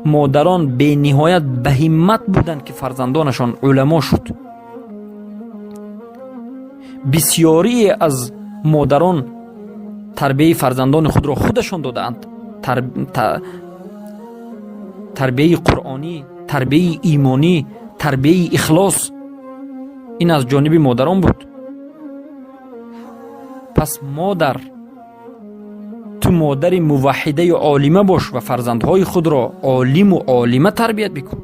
Модарон бениҳоят ба ҳиммат буданд, ки фарзандонашон уламо шуд. Бисёрие аз модарон тарбияи фарзандони худро худашон додаанд. Тарбияи қуръонӣ, тарбияи имонӣ, тарбияи ихлос ин аз ҷониби модарон буд. Пас модар, ту модари муваҳҳидаю олима бош ва фарзандҳои худро олиму олима тарбият бикун.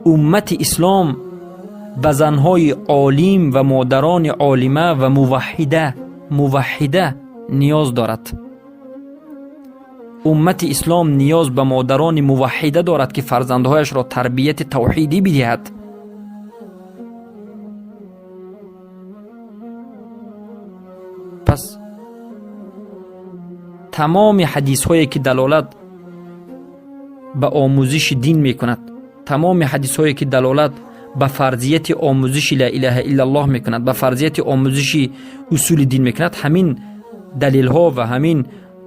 Уммати ислом ба занҳои олим ва модарони олима ва муваҳҳида ниёз дорад. Уммати ислом ниёз ба модарони муваҳҳида дорад, ки фарзандҳояшро тарбияти тавҳидӣ бидиҳад. Пас тамоми ҳадисҳое, ки далолат ба омӯзиши дин мекунад, тамоми ҳадисҳое, ки далолат ба фарзияти омӯзиши ла илаҳа иллаллоҳ мекунад, ба фарзияти омӯзиши усули дин мекунад, ҳамин далелҳо ва ҳамин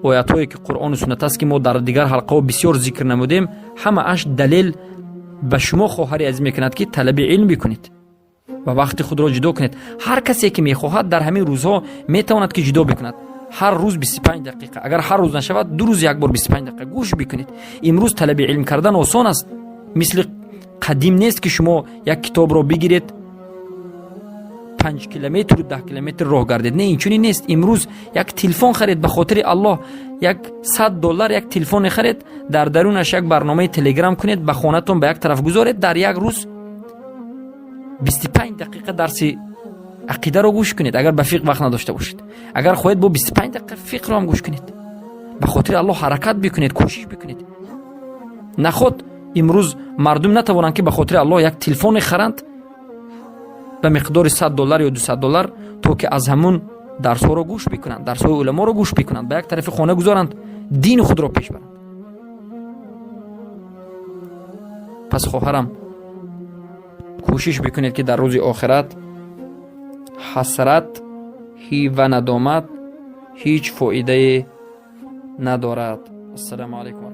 оятҳое, ки Қуръону суннат аст, ки мо дар дигар ҳалқаҳо бисёр зикр намудем, ҳамааш далел ба шумо, хоҳари азиз, мекунад, ки талаби илм бикунед ва вақти худро ҷудо кунед. Ҳар касе, ки мехоҳад, дар ҳамин рӯзҳо метавонад, ки ҷудо бикунад ҳар рӯз 25 дақиқа. Агар ҳар рӯз нашавад, 2 рӯз як бор 25 дақиқа гӯш бикунед. Имрӯз талаби илм кардан осон аст, мисли қадим нест, ки шумо як китобро бигиред, 5 километру 10 километр роҳ гардед. Не, инчунин нест. Имрӯз як телефон харед, ба хотири Аллоҳ, як 100 доллар як телефоне харед, дар дарунаш як барномаи Телеграм кунед, ба хонатон ба як тараф гузоред, дар як рӯз 25 дақиқа дарси ақидаро гӯш кунед, агар ба фиқҳ вақт надошта бошед. Агар хоҳед, бо 25 дақиқа фиқҳро ҳам гӯш кунед. Ба хотири Аллоҳ ҳаракат бикунед, кӯшиш бикунед. Наход имрӯз мардум натавонанд, ки ба хотири Аллоҳ як телефоне харанд ба миқдори 100 доллар ё 200 доллар, то ки аз ҳамун дарсҳоро гӯш бикунанд, дарсҳои уламоро гӯш бикунанд, ба як тарафи хона гузоранд, дини худро пеш баранд. Пас, хоҳарам, кӯшиш бикунед, ки дар рӯзи охират ҳасрат ва надомат ҳеҷ фоидае надорад. Ассалому алайкум.